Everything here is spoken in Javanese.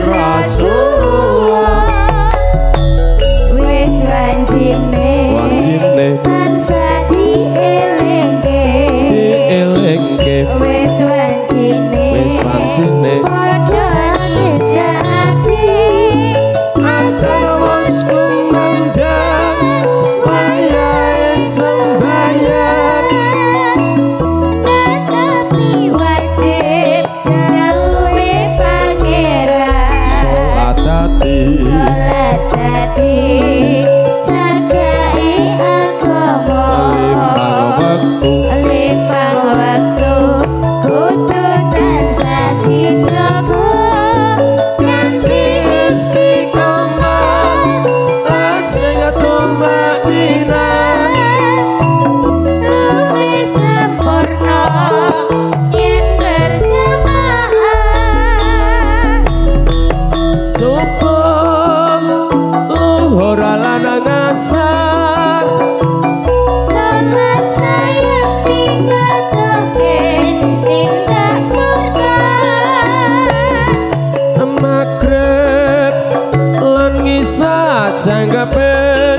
Rasulullah. Wis wancine Wancine tansah dielingke. Dielingke. Wis wancine. Wis wancine. Padha nindakake. Adzan wis kumandhang, wayahe sembayang. Tetapi wajib dawuhe Pangeran. Salat dadi. Salat dadi jagae agama. Limang wektu. Limang wektu kudu tansah dijaga kanthi istiqomah lajeng tumakninah. Luwih sempurna yen berjamaah. Subuh, luhur lan ngasar. Salat sayekti ngetoke tindak murka. Magrib lan ngisa jangkepe.